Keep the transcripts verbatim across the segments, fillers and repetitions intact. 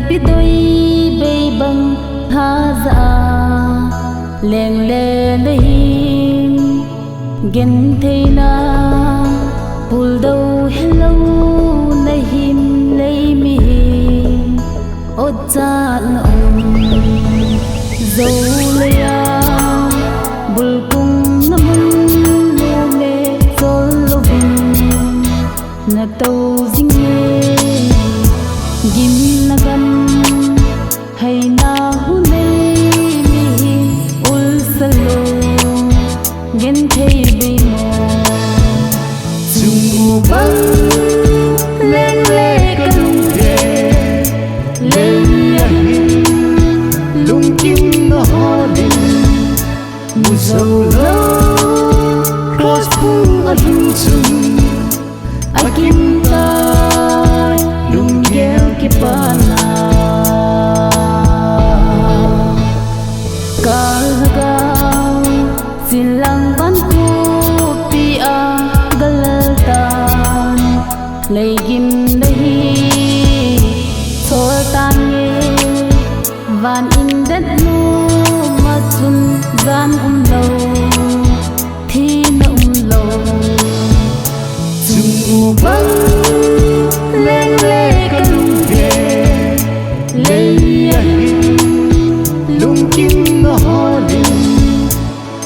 Pi doi bei bang tha ja a leng le na hin, gentheina pul do hello na hin, lei mihem otchat na um. Jou lei a bulkung na mun, nu le chol louvin na tou jing e. Gimna gam haina hu nei, mihem ulsa lou, genthei bei mo. Chung u bang leng le ka lungthim, lei a hin lungkim na holin, mu jou lou, cross phung a lhung chun, a kim tai, lunggel kipana. Kal lhagao, chin lang van thupi a, galal tan, lei gim na hi, chol tan nge. Van in det nu ma chun, jan um lou, thina um lou. Chung u bang leng le ka lungthim, lei a hin lungkim na holin,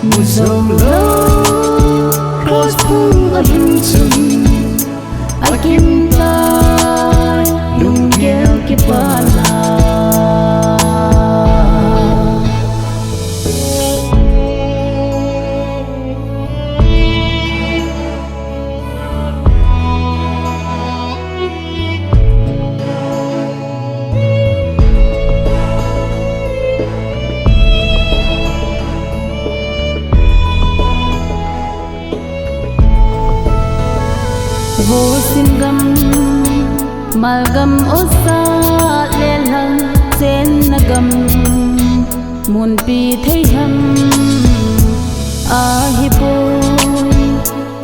mu jou lou, cross phung a lhung chun, a kim tai, lunggel kipana. Vohsim gam, mal gam, osa le lhang, chenna gam, munpi thei ham, ahi poi,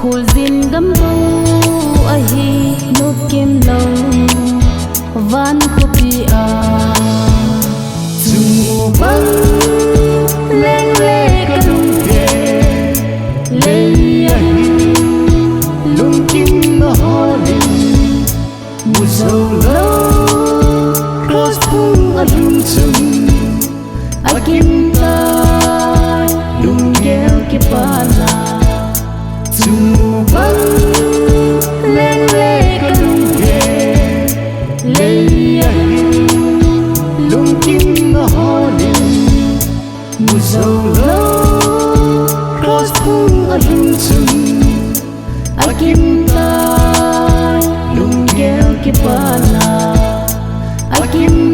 khuljin gam bou ahi, nop kim lou, van khopi a. Chung u bang leng le ka lungthim, lei a hin lungkim na holin, mu jou lou, cross phung a lhung chun, a kim tai, lunggel kipana. Chung u bang leng le ka lungthim, lei a hin lungkim na holin, mu jou lou, cross phung a lhung chun, a kim tai, lunggel kipana. A kim